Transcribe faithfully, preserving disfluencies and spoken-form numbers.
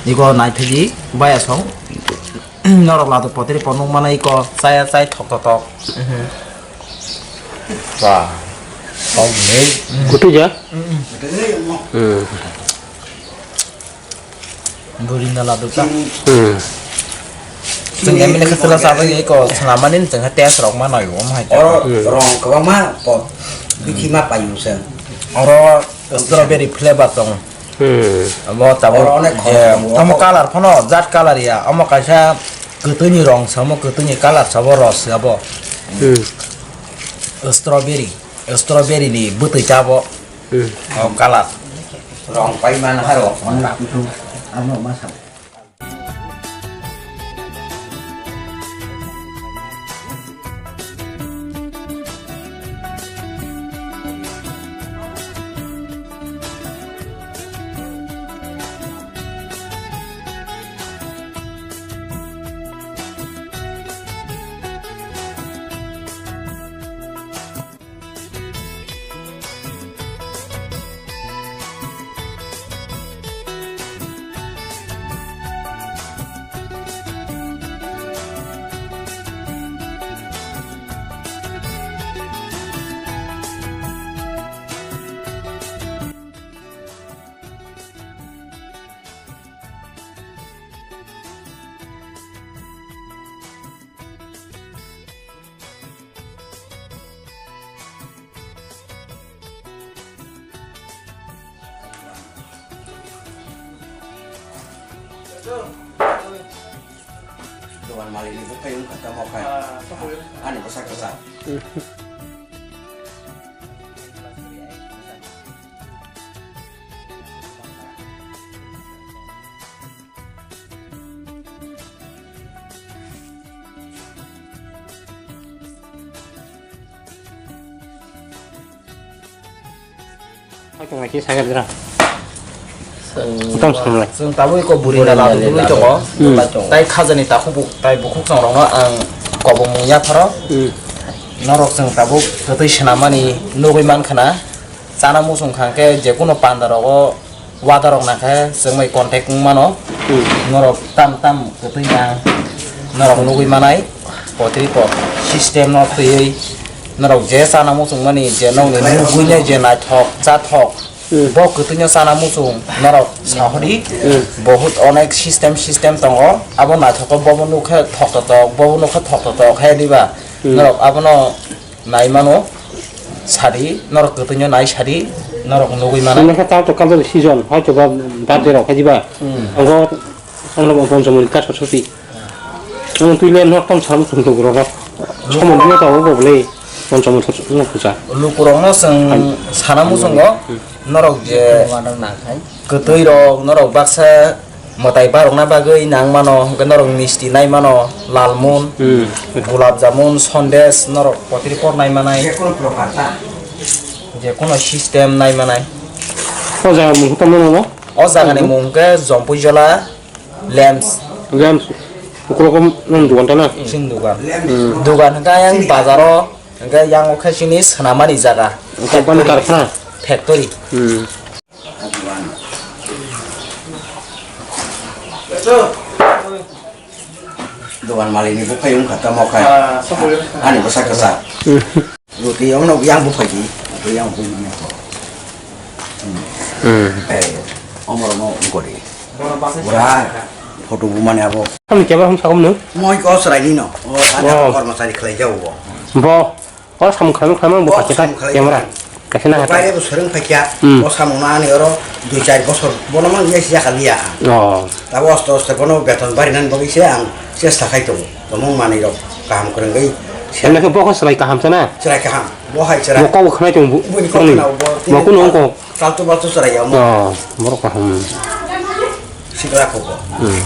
Iko naithidi baya song. Norok lado potri ponung mana iko chaya chai thok thok thok. Ba. Kau ni. Kutu ja? Hmm. Buri na lado ta. Hmm. Chwng M L A khe chwla chabai iko swnamani chwng khe test rok ma nai om hai. Oro rong kwbangma po bithi ma payu se. Oro strawberry flavor tong. Hmm. Abo tabuk oro onek je, khorok tongo. Tamo color phano jat color ya. Amo kaisa kwtwini rong samo, kwtwini color sabo ros abo. Hmm. Strawberry, strawberry ni bwtwi chabo. Hmm. O color. Rong pai man haro. Ano masa. Dogan malik ni buphai wngkha tamo khai. Ani bwsa kwchak. Hai tong laki sagar jera. Chwng Utam samlai. Chwng tabuk iko buri na ladu buri tongo. Hmm. Tai khajani takhuk bu-, tai bukhuk chwng rokno ang kobong yapharo. Hmm. Norok chwng tabuk kwtwi swnamani nugwi mankha na. Chana muchung kha khe je kuno panda rogo. Wadarok nangkhe chwngbai contact wng mano. Hmm. Norok tam tam kwtwi nang norok nugwi manai. Potri pot system no twiwi norok je chana muchung mani je nokni nugwi nai je naithok chathok. Hmm. Bo kwtwi no chana muchung norok sahori. Hmm. Bohut onek system system tongo. Abo naithok bobo nukhe thok totok, bobo nukhe thok totok he diba. Hmm. Norok abono nai mano, sadi, norok kwtwino nai sadi, norok nugwi mano. Nokha tal to kal season, hoito ba birthday rok khajiba. Hmm. Ogo, ogo bo ponchomoni kaso suti. Ang twi le nok tam sam tum tum rok. Somo dino ta ogo bole ponchomoni no puja. Lukurokno chwng sana muchungo, hmm, norok je kwtwi rok, norok baksa mwtai barokna bagwi nang mano, hwnkhe norok misti nai mano, lalmun, hmm, gulab jamun, sondes, norok potri por nai manai. Jekunu prokarta. Jekunu system nai manai. O jaga mung tamo nono? O jagani mung khe Jompuijola Lamps. Lamps. Ukurok nang dukan tana? Chini dukan. Hmm. Dukan hwnkhe yang bazaro, hwnkhe yang o khe chini swnamani jaga. Company karkhana? Factory. Hmm. Dogan malik ni bukhai wngkha tamo khai. Ah, ani bwsa kwchak. Roti omo yang bukhai di. Roti yang bukhai mane ko. Hmm. Eh, omo romo ungkori. Pura photo bu mane abo. Kami keba ham sakom nung? Moi ko srai ni no. O, ada kormosari khlai jago. Bo. O samung khlaimung khlaimung bo kaisa camera. Kaisa na hata. Baire bo swrwng phaikya. Hmm. O samung na ani oro dui char bosor bono man yes ya khaliya. Oh. Tabo aste aste bono beton bari nan bagwi se ang chesta khai tongo. Tomung manwi rok kaham kwrwngwi. Emne khe bo khe chwrai kaham se na? Chwrai kaham. Bo hai chwrai. Bo kok bo khnai tongo bo. Boni kok khna bo. Bo kuno ongko. Kaltu baltu chwrai ya mo. Oh, borok kaham. Sikla kok bo. Hmm.